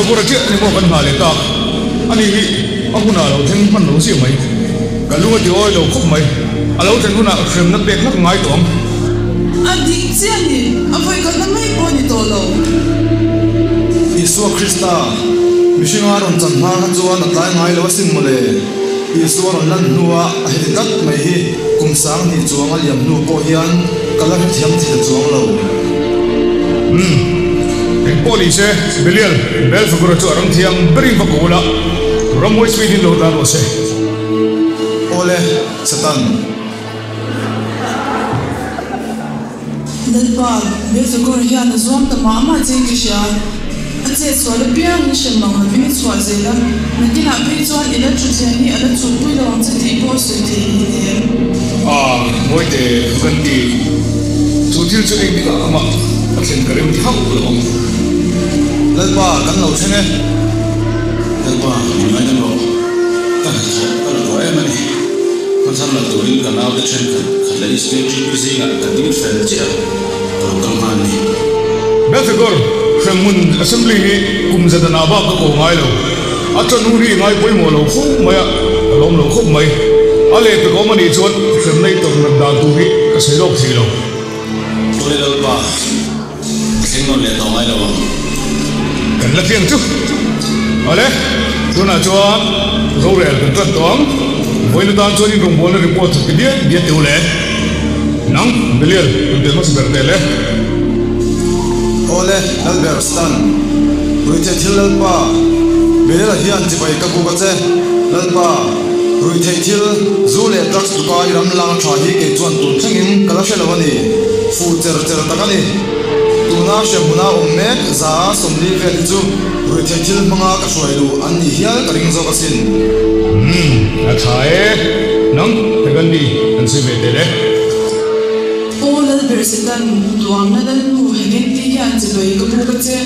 Belfagor-a chiah ni maw kan nghah leh tak? Ani hi a hunah a lo thleng hman lo ziah mai. Ka lung a ti awi lo khawp mai. A lo thlen hunah hremna pek hlak ngai tawh ang. A dik chiah ni, a vawikhatna mai pawh a ni tawh lo. Isua Krista, mihringa rawn chan hma kha chuan a tlai ngai lo asin mawle. Isua rawn lan hnua a heti tlat mai hi kum 2000 chuang a liam hnu pawh hian ka la hrethiam thei ta chuang lo. Umm, engpawh ni se, Belial, Belfagura chu a ram thiang berin va ko ula, ramhuai speed in lo tlan rawh se. Awle, Satan. Lalpa, Belfagor hian a zuam ta mah mah che ka hria. A chet sual apiang in hrem mang lovin i chhuah zel a, nakinah phei chuan i la thutthleng hi a la chhutpui lo ang che tih pawh a sawi thei ni nem. A, Mawite, kan ti. Chu thil chu engtikah amah a thlen ka rem ti hauh lo ang. Lalpa, kan lo thleng e. Lalpa, min ngaidam rawh. Ka hnathawh ka la tawh em a ni. Hmathar la turin ka naute thenkhat khat leh SKGP zingah ka ding fel chiah a, ka lo kal nghal a ni. Belfegor, Hremhmun Assembly hi kum zadanah bak ka ko ngai lo. A ṭan hun hi i ngai pawimawh lo fo mai a, ka lawm lo khawp mai. A lehpek awm a nih chuan hremna i tawrh nat dan tur hi ka sawi lawk thei lo. Tawle Lalpa, A thleng nawn leh tawh ngai lo ang. Kan la tliang chu. Awle, tunah chuan rorel kan tan tawh ang. Vawiin atan chuan in rawngbawlna report thawk ti biak biak teh u le. Nang, Belial, kan tel hmasa ber teh le. Awle, Lalber Stan, Ruihtheih thil Lalpa, Belial-a hian chibai ka buk a che. Lalpa, Ruihtheih thil, zu leh drugs tuka i ram lang tha hi kei chuan tun thlengin ka la hre lo a ni. Fuh cher cher tak a ni. Tuna hremhmuna awm mek 140 vel hi chu ruihtheih thil hmanga ka hruai luh an nih hial ka ring zawk asin. Umm, a tha e. Nang, Hegandi, kan sawi ve tel e. Aw Lalber Satan, duamna Lalnu Hegandi hian chibai ka buk a che.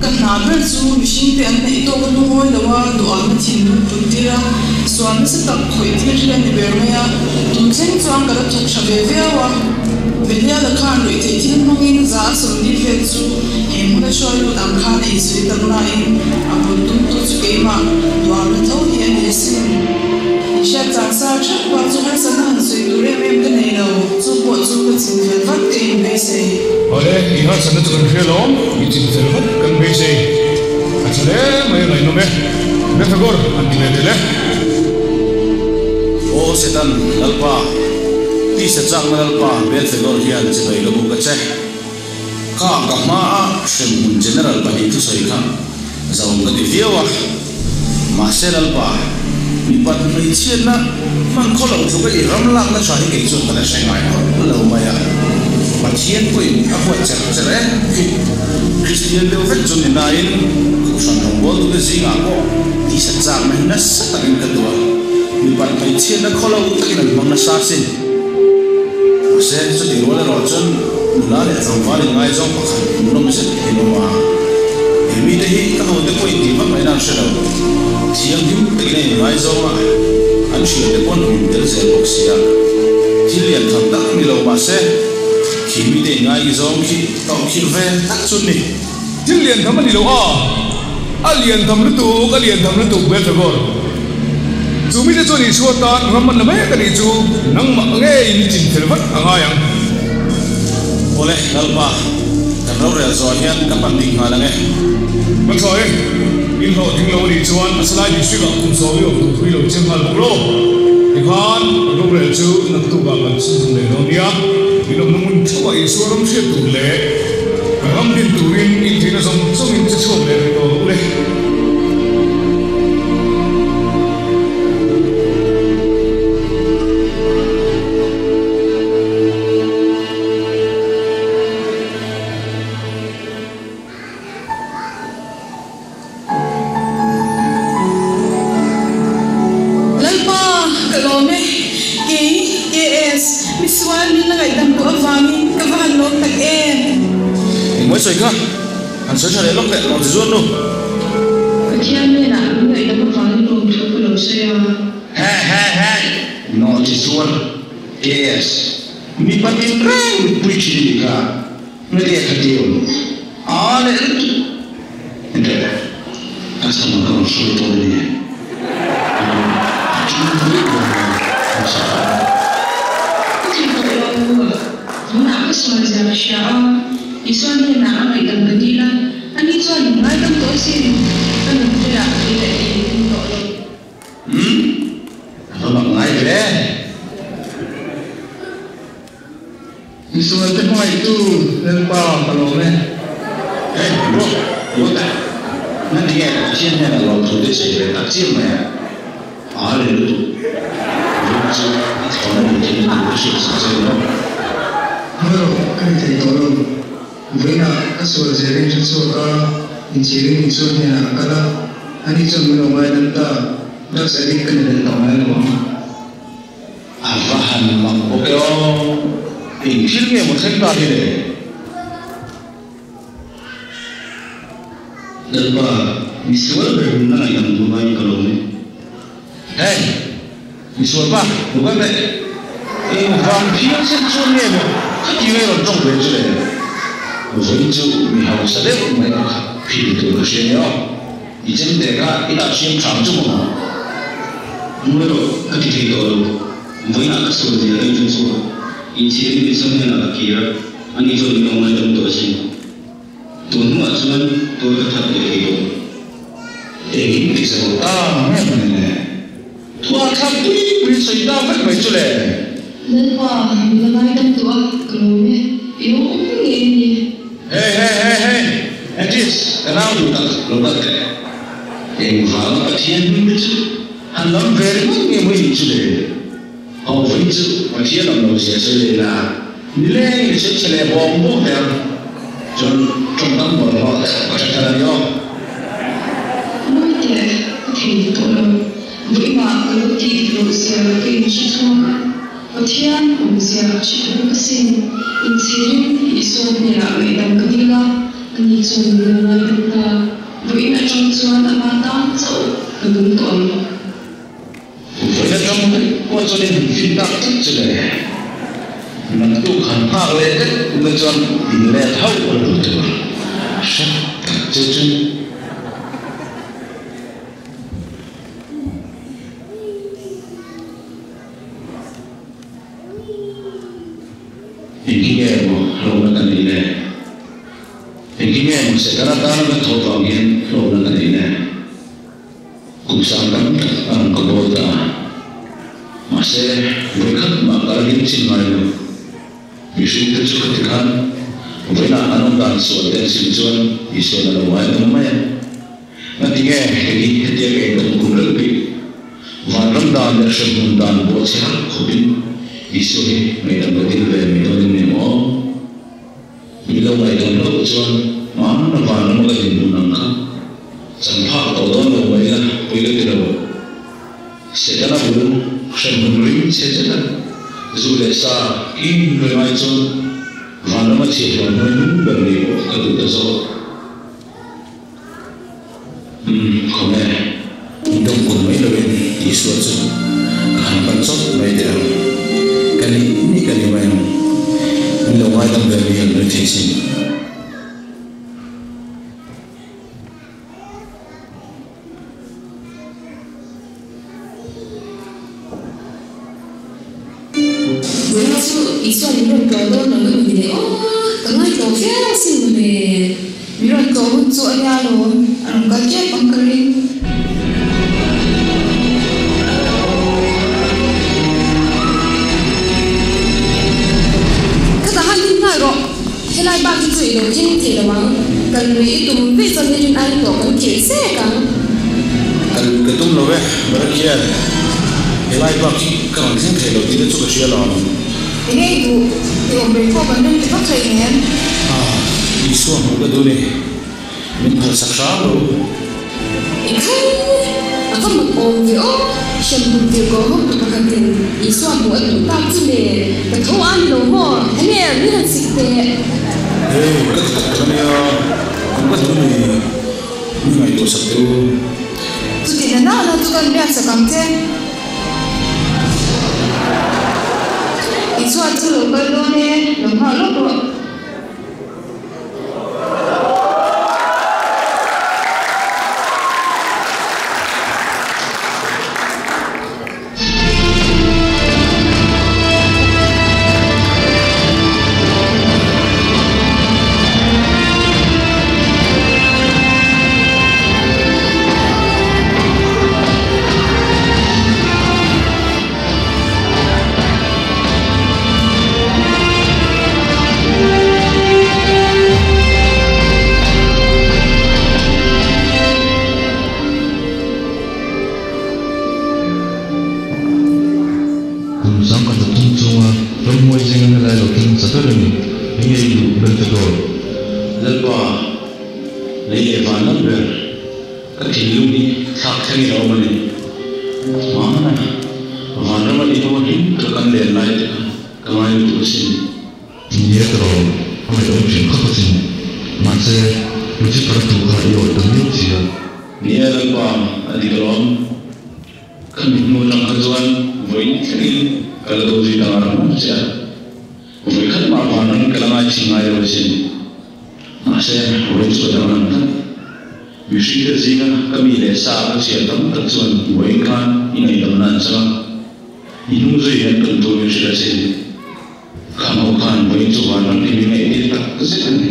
Ka hna ber chu mihringte an neih tawk a lungawi lo a, duhawmna thinlung put tir a, sual nasa tak khawih tir hi a ni ber mai a, tun thleng chuan ka la thawk tha ve viau a. Beliala khan ruih theih thil hmangin 140 vel chu he hmuna hruai lut ang khan a insawi tak nain a bul tumtu chu keimah duhawmna tho hi a ni asin. I hriat chak sa theuh bak chu harsatna han sawi tur em em ka nei lo, chu pawh chu ka chinfel vat ka inbeisei. Awle, i harsatna chu kan hria lawm, i chinfel vat kan beisei. A tha hle mai a ngaihnawm e. Bethagor an ti ve tel e. Aw Setan, Lalpa, tisa chakna Lalpa Belfegor hian chibai ka buk a che. Kha ka hmaa hremhmun General pahnih thusawi kha zauhawm ka ti viau a. Mahse Lalpa, mipat hmeichhiatna hman khaw lo tluka i ram lakna tha hi kei chuan ka la hre ngai hauh lo mai a. Pathian pawhin a huat cher cher em hi. Kristian deuh vek chu ni nain Kohhran rawngbawltute zingah pawh tisa chakna hi nasa takin ka duh a, mipat hmeichhiatna khaw lo takin an hmang nasa asin. Mahse, chutih rual erawh chuan nula leh tlangval inngaizawng pakhat hmuhnawm zet in awm a. He mite hi ka hote pawh intih vak ngaihna an hre lo. Thianghlim takin a inngaizawng a, an thiante pawh an hum tel zel bawk si a. Thil lian tham tak ni lo mahse, khi mite inngaizawng khi tawh khirh ve tak chu ni. Thil lian tham a ni lo a, a lian tham lutuk, a lian tham lutuk Belfegor. Chu mite chuan Isua tan ram an la mek a nih chu nangmah ngeiin i chin fel vat a ngai ang. Awle, Lalpa, kan rorel zawh hian ka pan ding nghal ang e. Ka thaw e, in hlawhtling lo a nih chuan a salai district ah kum sawm i awm tur thu i lo chiang nghal bawk lo. Tikhan, rorel chu naktuk ah kan chhunzawm leh dawn nia, in awmna hmun theuh ah Isua ram hriat tur leh Ka ram din turin intheihna zawng zawngin che chhuak leh rih tawh lo le. Lalpa, ka lawm e. Kei, KS, misual min la ngaihdam tawh avangin ka va han lawm tak em. Engmawi sawi kha, han sawi tha leh lawk teh, rawn ti zuan nu. Pathian hnenah min ngaihdam avangin lawm thu ka lo sawi a. He he he, nawhchi zuar, KS, mipa tinreng mipui thin ni kha. Nge kha ti awm a leh lutuk. Ka chhan ka rawn hruai dawn a ni. A ṭum hle dawn a ni sa a. Ka thei tawh lo. Tunah ka sual zia ka hria a, Isua hnenah a ngaihdam ka dil a, ani chuan min ngaidam tawh asin. Ka nunpuiah kei leh ei ka tum tawh lo. Umm, a va mak ngai ve. Misualte hmangaihtu Lalpa ka lawm e. Hey bro, what a na tinge Pathian hian a lawm thu te sawi ve tak chiam mai a, a le lutuk vawm chu a thlawn a ni thin lutuk ka hriat sak che maw. Hmar rawh ka ni thei tawh lo, vawiinah ka sual zel in hre chhuak a, inchhirin Isua hnenah ka kal a, ani chuan min lo ngaidam ta, drugs addict ka ni leh tawh ngai lo ang. A va han mak bawk e aw, eng thil nge maw thleng ta hi le? Lalpa, misual ber min la ngaihdam duh laiin ka lawm e. Hey, misual pa, lo kal teh. Eng vang phian sen chuan nge maw khati ngai rawn tawng ve chu le? Vawiin chu mi hausa deuh mai pakhat phil tur ka hria nia aw. I chem teh kha i dah hriam ṭham chu maw? Ngawi rawh, ka ti thei tawh lo. Vawiinah ka sual zia ka inhre chhuak a, inchhirin min sawn hnenah ka kir a, ani chuan min lo ngaidam tawh asin. Tun hnuah chuan tual ka that leh thei tawh. Engin ti sa tawh ta nge mawni le? Thuah thlak pui pui sawi ta vek mai chu le. Lalpa, min la ngaidam tawh a, ka lawm e. I awm ngei a ni. Hey hey hey hey! Edith, ka nau duh tak lo kal teh. Engvanga Pathian hming te chu han lam ve ringawt nge maw i nih chu le? Ho vawi chu Pathian awm lo zia sawi leh la, nileng i sawi chhe leh bawng bawng teh ang. Chuan tawngkam bawl hlawh te ka hre thar a ni aw. Mawi teh, ka thei tawh lo. Vawiinah ka lo tih dik loh zia ka inhre chhuak a. Pathian awmzia a hre ta bawk asin. Inchhirin Isua hnenah ngaihdam ka dil a, ani chuan min lo ngaidam ta. Vawiin atang chuan ama tan chauh ka nung tawh ang. Vawiin atang pawh chuan in han fin tak tak chu le. Naktuk han nghak leh det ula chuan in let hauh a lo tur. Hrep tak che chu. Engki nge maw hlawkna ka neih le? Engki nge maw Setana tana ka thawh vang hian hlawkna ka neih le? Kum sang tam tak a rawn ka bawl ta a, mahse vawikhat mah ka la hlim chin ngai lo. Mihring te chu khati khan vawiinah an awm dan sual te an sim chuan Isuan a lo ngai dam mai a. Ngati nge hei hi hetia ka intum kum reuh bik? Vanram dan leh hremhmun dan pawh chhe hak khawpin Isua hi ngaihdam ka dil ve mai dawn em ni maw? Mi lo ngaihdam hlauh chuan hmana vanrama ka dinhmun ang kha chan phak tawh dawn lo mai la pawi ka ti lo. Setana bul hremhmun ring chhe zet a zu leh sa kim reng ai chuan vanrama chhiahhlawh hnuai hnung ber ni pawh ka duh ta zawk. Umm, khawme, in dawng kun mai loin Isua chu ka han pan chawt mai teh ang. Ka nih nih ka ni mai ang. Min lo ngaidam ve mi an ri thei sin. Vawiin chu Isua min rawn tlawh dawn lo emaw ni le aw, ka ngaihtuah viau asin mawle. Min rawn tlawh hun chu a nia lawm, a rawn kal tep ang ka ring. Ka ta han hlim nghal rawh, helai bak hi chu i lo thleng thei lo ang, kal lui i tum veih chuan ni rin ai tawh kan khirh zek ang. Kal lui ka tum lo e, Barakiel, helai bak hi ka rawn thleng thei lo tih te chu ka hria lo ang. Enge i duh? I awm rei pawh kan rem ti vak hlei nem. Ah, Isua hmuh ka duh ni. Min phalsak hram lo. Engkai? A va mak awm ve aw! Hremhmun tirhkoh ho tu pakhatin Isua hmuh a duh tak chu le, ka tho a ni lo maw? Hene, min han sik teh. Hei, ka ti tak tak a nia, hmuh ka duh ni. Min ngaihtuah sak teh u. Chuti na nana chu kan biaksak ang che. Isua chu lo kal dawn e, lo nghah lawk rawh. zathum chhunga ramhuai zinga helai lo thleng hmasa ber a ni. Enge i duh Belfegor? Lalpa, lei leh van lam ber ka thinlung hi thlak thlengin a awm a ni. Hmana vanrama i hnu hlim ka kan len lai te kha ka ngai lutuk asin. Ni e tiraw, a ngaihawm thin khawp asin. Mahse, Lucifer-a thu kha i awih ta miau si a. Ni e Lalpa, a dik alawm. Ka mithmu atang kha chuan vawiin thlengin ka la do zui ta ngar ngar che a. Vawi khat mah vanram ka la ngai chhin ngai lo asin. Mahse, vawiin chu ka danglam tlat. Mihringte zinga ka mi leh sa ka chhiar tam tak chuan vawiin khan i ngaihdamna an chang a. I hnung zui hian tum tur min hrilh asin. Khang ho khan vawiin chu vanram hi min ngaihtir tak zet a ni.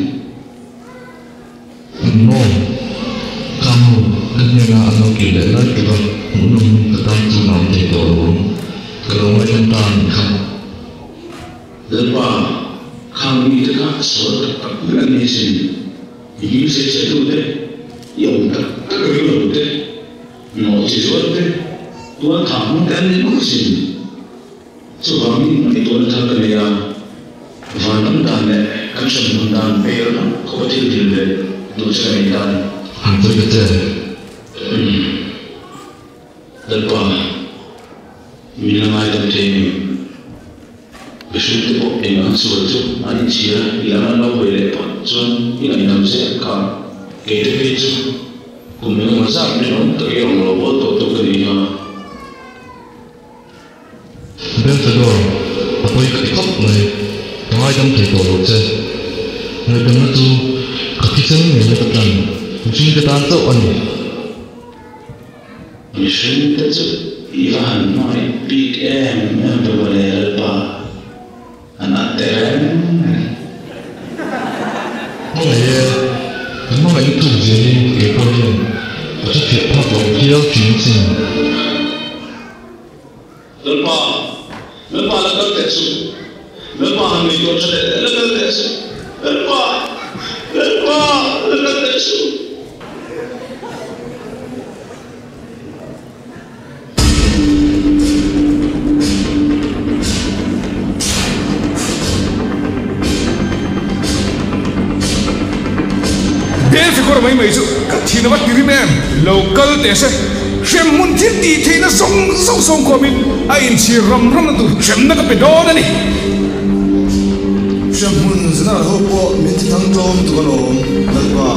Maw? Khang ho ka hnena an lo kir leh lai tluk a hmuhnawm hun ka tan chuan a awm thei tawh lo ang. Ka lo ngaihdan ta a nih kha. Lalpa, khang mite kha sual tak tak vek an ni asin. I hming sawi chhe tute, i awm tak tak ring lo te, nawh chi zual te, tual thah hmang te an ni bawk asin. Chuvangin ngaihtuahna thar ka nei a, vanram dan leh kan hremhmun dan pel ram khawpa thil dil leh duh che ka nei ta a ni. Han sawi ta che. Umm. Lalpa, min la ngaidam thei em? Mihringte pawh eng an sual chu an inchhir a, i lam an lo hawi leh phawt chuan i ngaihdam zel kha. Kei te phei chu kum engemaw zat rinawm tak i rawn lo bawl tawh tu ka ni a. Belfegor, a pawi ka ti khawp mai, ka ngaidam thei tawh lo che. Ngaihdamna chu ka thisen ngei na ka tlan, mihringte tan chauh a ni. Mihringte chu i va han hmangaih bik em em ve mawle Lalpa, an at teh reng mai. Hmangaih e, kan hmangaihna thuk zia hi kei pawh hian ka hrefiah phak loh hial thin asin. Lalpa, Lalpa la kal teh suh. Lalpa han ngaihtuah tha leh teh la kal teh suh. Lalpa, Lalpa la kal teh suh. Belfikawr mai mai chu ka thin a va ti rim em? Lo kal teh se. Hremhmun thil tih theihna zawng zawng sawmkhawmin a inchhir ram ramna tur hremna ka pe dawn a ni. Hremhmun General ho pawh min ti thang tlawm tuk alawm, Lalpa.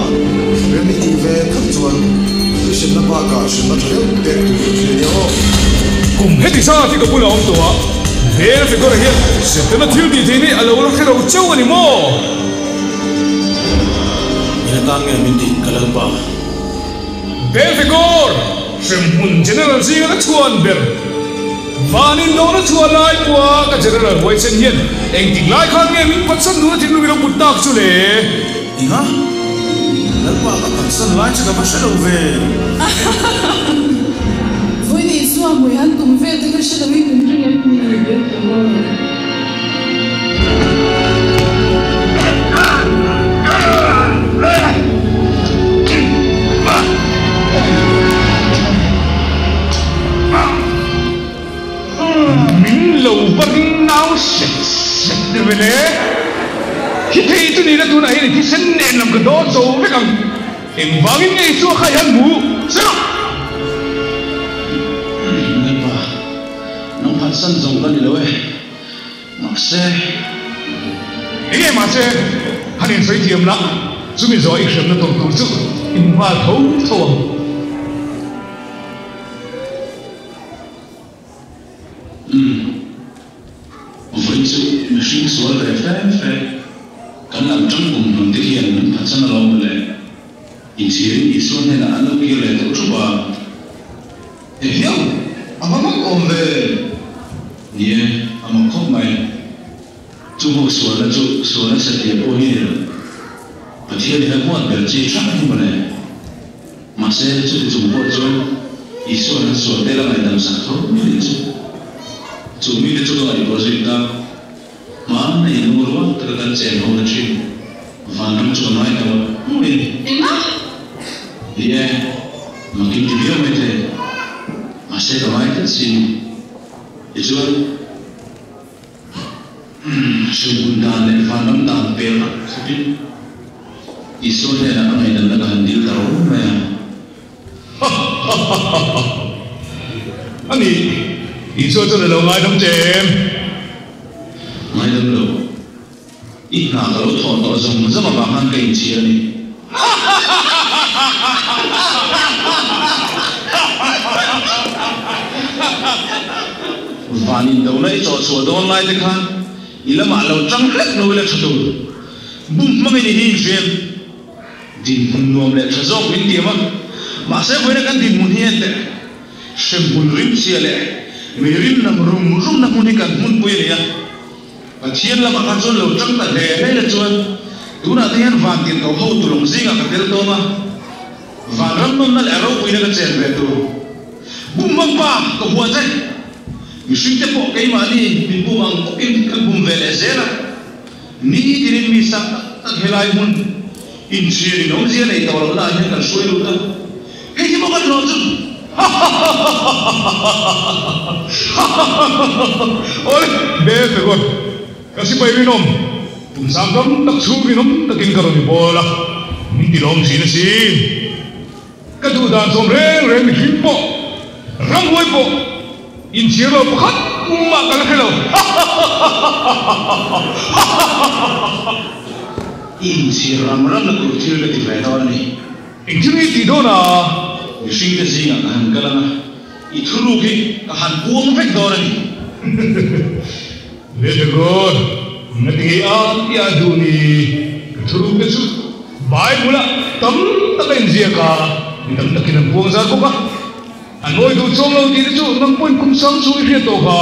Rem i tih ve phawt chuan i hremna bakah hremna tha deuh pek tur ka hria nia aw. Kum heti zat hi ka bulah awm tawh a, hmel figure hian Setana thil tih theih hi a lo la hre lo cheu a ni maw? Eng atan nge min tih ka Lalpa? Belfegor, hremhmun General zinga ka chhuan ber. Vanin dawna chhuah lai pawha ka General huaisen hian engtik lai khan nge min phatsan duna thinlung i lo put tak chu le? Enga? Lalpa ka phatsan lai chu ka va hre lo ve. Vawiin Isua hmui han tum vel te ka hre loin min ring em ni? Belfegor. Min lo va ring nau sek sek deuh e le. Thi thei chu nihna tunah hian i thisen nen lam ka dawn zo vek ang. Engvangin nge i chua kha i han hmu? Sela! Lalpa, nang phatsan zawng ka ni lo e. Mahse. Enge mahse, han insawi thiam la, chumi zawh i hremna tawrh tur chu i hmu nghal tho tho ang. Umm. Vawi chu mihring sual ve fe fe, kan lam tang kum hnun te hian min phatsan alawm mawle. Inchhirin Isua hnenah an lo kir leh tawh thup a. Ehiau! A va mak awm ve! Ni e, a mak khawp mai. Chu ho sualna chu sualna satliah pawh hi ni lo. Pathian in a huat ber chi hrang hi mawle. Mahse, chuti chung pawh chuan Isua'n an sual tel a ngaihdam sak tho mi nih chu. Chu mite chu ka ngaihtuah zui ta. Hmaan a inlung rual taka kan chen ho na thin. Vanram chu ka ngai ta ngawt ngawt a ni. Engah? Ni e, makin ti viau mai thei. Mahse ka ngai tlat si ni. Tichuan. Hremhmun dan leh vanram dan pel rak khawpin Isua hnenah ka ngaihdamna ka han dil ta ro mai a. A ni, Isua chuan a lo ngaidam che em? Ngaidam lo. I hna ka lo thawh tawh zawng zawng avang khan ka inchhir a ni. Van indona i chawhchhuah dawn lai te khan i lamah lo tang hlek lo ila tha tur. Bum hmangin i hi inhriam. Dinhmun nuam leh tha zawk min tiam a, mahse vawiina kan dinhmun hi en teh. Hremhmun rimchhia leh mi rimnam rum rumna hmun hi kan hmunpui a ni a. Pathian lamah kha chuan lo tang ta hle hle la chuan tunah te hian van tirhkoh ho tulawng zingah ka tel tawm a, van ram nawmna leh a ropuina ka chen ve tur. Bum mang pa ka hua che! Mihring te pawh keimahni min bum ang bawkin kan bum ve leh zel a, ni tinin mi sang tak tak helai hmun inchhir in awmzia nei tawh lohna ah hian kan hruai lut a, hei hi maw kan hlawh chu? Awle, Belfegor, ka sipai rinawm, kum sang tam tak chhung rinawm takin ka rawn i bawl a, min ti lawm thin asin. Ka duh dan zawm reng reng mihring pawh, ramhuai pawh inchhir lo pakhat mah ka la hre lo. I inchhir ram ramna tur thil ka ti ve dawn a ni. Engthil nge tih dawn a? Mihring te zingah ka han kal ang a, i thuruk hi ka han puang vek dawn a ni. Lehkhakuan, Ngati ngei a ti a duh ni? Ka thuruk te chu Bible-ah tam tak a inziak a, mi tam takin an puang zar bawk a. An awi duh chuang lo tih te chu nang pawhin kum sang chu i hriat tawh kha.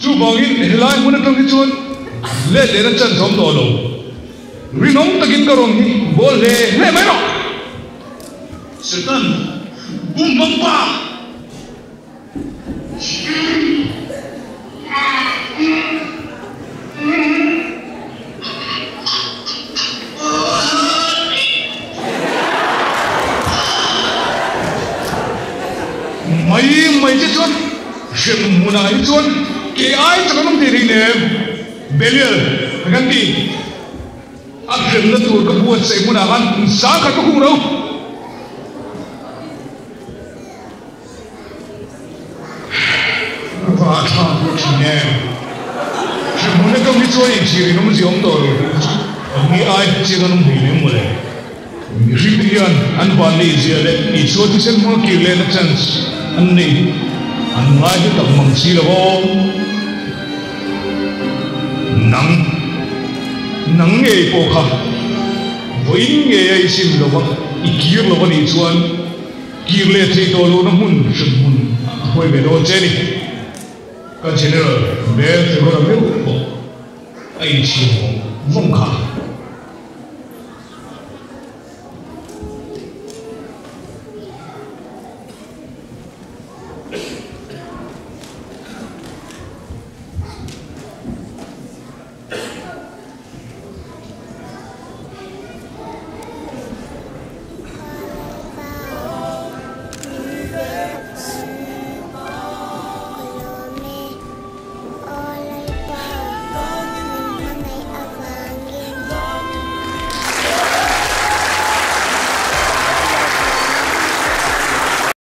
Chuvangin helai hmun atang hi chuan let lehna chance a awm tawh lo. Rinawm takin ka rawn hi bawl hle hle mai rawh. Satan, bum hmang pa! Mai mai che chuan hrem hmunah hi chuan kei ai chak an awm thei thei nem. Belial ka kan ti. A hremna tur ka buatsaih hmunah khan kum sangkhat ka khung ro. A va thlak duh thin em? Hremhmun atang hi chuan inchhir in awmzia awm tawh lo tih chu an ni ai chiang an awm hlei lem mawle. Mihring te hian an van neih zia leh Isua thisen hmanga kir lehna chance an neih hi an ngai hlu tak mang si lo aw. Nang, nang ngei pawh kha vawiin ngei a i sim lo va, i kir lo anih chuan Kir leh theih tawh lohna hmun hrim hmun a hawi ve dawn che ni. Ka General Bel Fegora meuh pawh a inchhir vawng vawng kha.